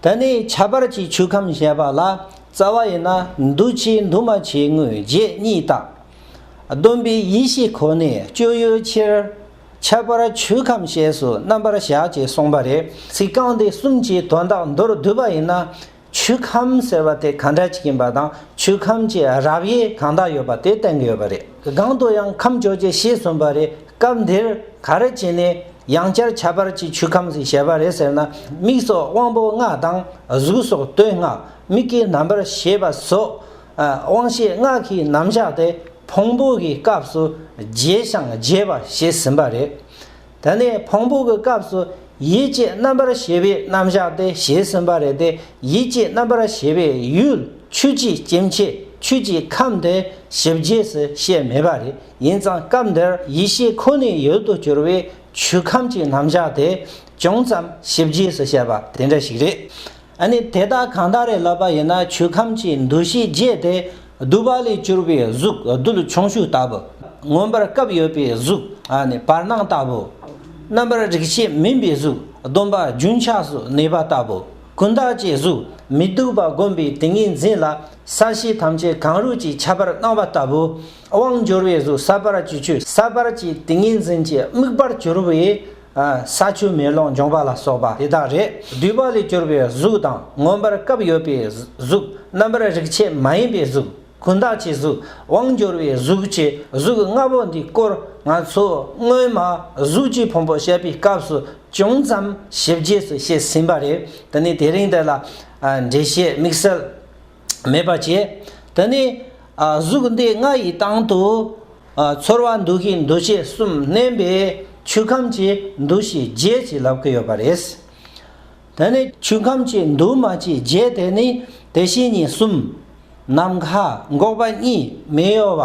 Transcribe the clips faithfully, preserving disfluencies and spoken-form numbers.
དེ་ནས་ཁྱད་པར་གྱི་ཆོས་ཁམས་བཤད་པ་ལ། རྩ་བ་ཡིན་ན་འདུ་བྱེད་འདུ་མ་བྱེད་དངོས་བརྒྱད་གཉིས་དང་། སྡོམ་པའི་ཡེ་ཤེས་ཁོ་ནས་སྤྱོད་ཡུལ་ཕྱིར། ཁྱད་པར་ཆོས་ཁམས་ཞེས་སུ་རྣམ་པར་བཞག་ཅེས་གསུངས་པ་རེད། ཚིག་རྐང་འདི་གསུམ་གྱི་དོན་དག་མདོར་བསྡུས་པ་ཡིན་ན། ཆོས་ཁམས་ཟེར་བ་དེ་གང་འདྲ་ཅིག་ཡིན་པ་དང་། ཆོས་ཁམས་ཀྱི་རབ་དབྱེ་གང་དག་ཡོད་པ་དེ་བསྟན་གྱི་ཡོད་པ་རེད། གང་དུ་ཡང་ཁམས་བཅོ་བརྒྱད་ཞེས་གསུངས་པ་རེད། སྐབས་འདིར་ག་རེ་བྱས་ནས་ཡང་བསྐྱར་ཁྱད་པར་གྱི་ཆོས་ཁམས་ཞེས་བཤད་པ་རེད་ཟེར་ན། མིག་སོགས་དབང་པོ་ལྔ་དང་། གཟུགས་སོགས་དོན་ལྔ། མིག་གི་རྣམ་པར་ཤེས་པ་སོགས། ཨ། དབང་ཤེས་ལྔ་གི་རྣམ་གཞག་དེ་ཕུང་པོ་གི་སྐབས་སུ་བརྒྱད་ཞིང་རྒྱས་པ་ཞེས་ཟིན་པ་རེད། དེ་ནས་ཕུང་པོ་གི་སྐབས་སུ་ཡིད་ཀྱི་རྣམ་པར་ཤེས་པའི་རྣམ་གཞག་དེ་ཞེས་ཟིན་པ་རེད་དེ། ཡིད་ཀྱི་རྣམ་པར་ཤེས་པའི་ཡུལ་ཆོས་ཀྱི་སྐྱེ་མཆེད་ཆོས་ཀྱི་ཁམས་དེ་ཞིབ་རྒྱས་སུ་བཤད་མེད་པ་རེད། ཡིན་ཙང་སྐབས་འདིར་ཡེ་ཤེས་ཁོ་ནའི་ཡུལ་དུ་གྱུར་པའི་ཆོས་ཁམས་ཀྱི་རྣམ་གཞག་དེ་ཅུང་ཙམ་ཞིབ་རྒྱས་སུ་བཤད་པ་དེ་འདྲ་ཞིག་རེད། ཨ་ནི་དེ་དག་གང་དག་རེད་ལབ་པ་ཡིན་ན། ཆོས་ཁམས་ཀྱི་འདུ་ཤེས་བརྒྱད་དེ། བསྡུས་པ་ལས་གྱུར་པའི་གཟུགས་རྡུལ་ཆུང་ཤོས་ལྟ་བུ། མངོན་པར་སྐབས་ཡོད་པའི་གཟུགས། ཨ་ནི་བར་སྣང་ལྟ་བུ། རྣམ་པར་རིག་བྱེད་མིན་པའི་གཟུགས། སྡོམ་པ་རྒྱུན་ཆགས་སུ་གནས་པ་ལྟ་བུ། ཀུན་བརྟགས་ཀྱི་གཟུགས། མི་སྡུག་པ་བསྒོམས་པའི་ཏིང་ངེ་འཛིན་ལ་ས་གཞི་ཐམས་ཅད་གང་རུང་གི་ཁྱབ་པར་སྣང་བ་ལྟ་བུ། དབང་འབྱོར་བའི་གཟུགས། ས་བར་གྱི་ཆོས། ས་བར་གྱི་ཏིང་ངེ་འཛིན་གྱི་དམིགས་པར་གྱུར་པའི། ཨ། ས་ཆུ་མེ་རླུང་འབྱུང་བ་ལ་སོགས་པ་དེ་དག་རེད། བསྡུས་པ་ལས་གྱུར་པའི་གཟུགས་དང་། མངོན་པར་སྐབས་ཡོད་པའི་གཟུགས། རྣམ་པར་རིག་བྱེད་མ་ཡིན་པའི་གཟུགས། ཀུན་བརྟགས་ཀྱི་གཟུགས། དབང་འབྱོར་བའི་གཟུགས་བཅས་གཟུགས་ལྔ་པོ་འདིའི་སྐོར་ང་ཚོ་སྔོན་མ་གཟུགས་ཀྱི་ཕུང་པོ་བཤད་པའི་སྐབས་སུ་ཅུང་ཙམ་ཞིབ་རྒྱས་སུ་བཤད་ཟིན་པ་རེད། དེ་ནས་དེ་རིང་འདི་ལ། ཨ། འགྲེལ་བཤད་དམིགས་བསལ་མེད་པ་བྱས། དེ་ནས། ཨ། གཟུགས་འདི་ལྔ་ཡི་སྟེང་དུ། ཨ། ཚོར་བ་འདུ་ཤེས་འདུ་བྱེད་གསུམ་བསྣན་པས་ཆོས་ཁམས་ཀྱི་འདུ་ཤེས་བརྒྱད་ཅེས་ལབ་ཀྱི་ཡོད་པ་རེད། དེ་ནས་ཆོས་ཁམས་ཀྱི་འདུས་མ་བྱས་བརྒྱད་དེ་ནི་དེ་བཞིན་ཉིད་གསུམ། ནམ་མཁའ་འགོག་པ་གཉིས། མེ་ཡོ་བ།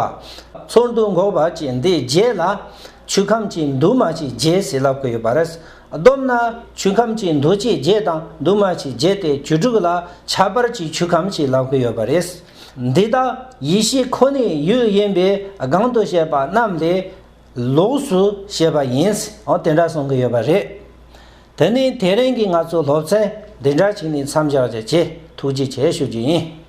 ཚོར་འདུ་འགོག་པ་བཅས་འདི་བརྒྱད་ལ་ཆོས་ཁམས་ཀྱི་འདུས་མ་བྱས་བརྒྱད་ཟེར་ལབ་ཀྱི་ཡོད་པ་རེད། བསྡོམས་ན་ཆོས་ཁམས་ཀྱི་འདུ་བྱེད་བརྒྱད་དང་འདུས་མ་བྱས་བརྒྱད་དེ་བཅུ་དྲུག་ལ་ཁྱད་པར་གྱི་ཆོས་ཁམས་ཞེས་ལབ་ཀྱི་ཡོད་པ་རེད། འདི་དག་ཡེ་ཤེས་ཁོ་ནའི་ཡུལ་ཡིན་པས་གོང་དུ་བཤད་པ་རྣམས་ལས་ལོགས་སུ་བཤད་པ་ཡིན། འོ། དེ་འདྲ་གསུང་གི་ཡོད་པ་རེད། དེ་ནས་དེ་རིང་གི་ང་ཚོའི་སློབ་ཚན་འདི་འདྲ་ཞིག་ནས་མཚམས་བཞག་རྒྱུ་བྱས། ཐུགས་རྗེ་ཆེ་ཞུ་རྒྱུ་ཡིན།